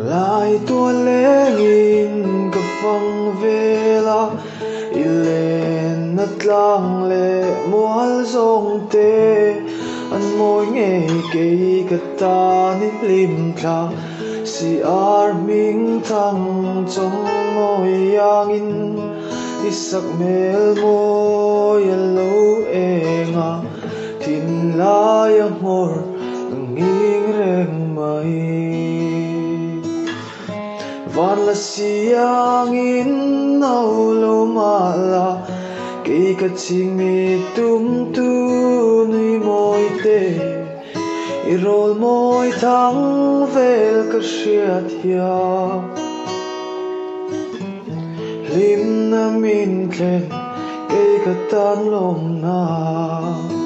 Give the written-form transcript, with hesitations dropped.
Lai tual lengin ka fang vel a, i lenna tlang leh mual zawng te an mawi ngei kei ka tan i hlim thla. Si ar hming thang chawng ngawi iangin i sak hmel mawi a lo eng a, thinlai a nghawr ka nghing reng mai. Van la siangin no lo mahla kei ka chingmi tum tu nui mawi te. I rawl mawi thang vel ka hriat hian hlimna min thlen kei ka tan lawmna.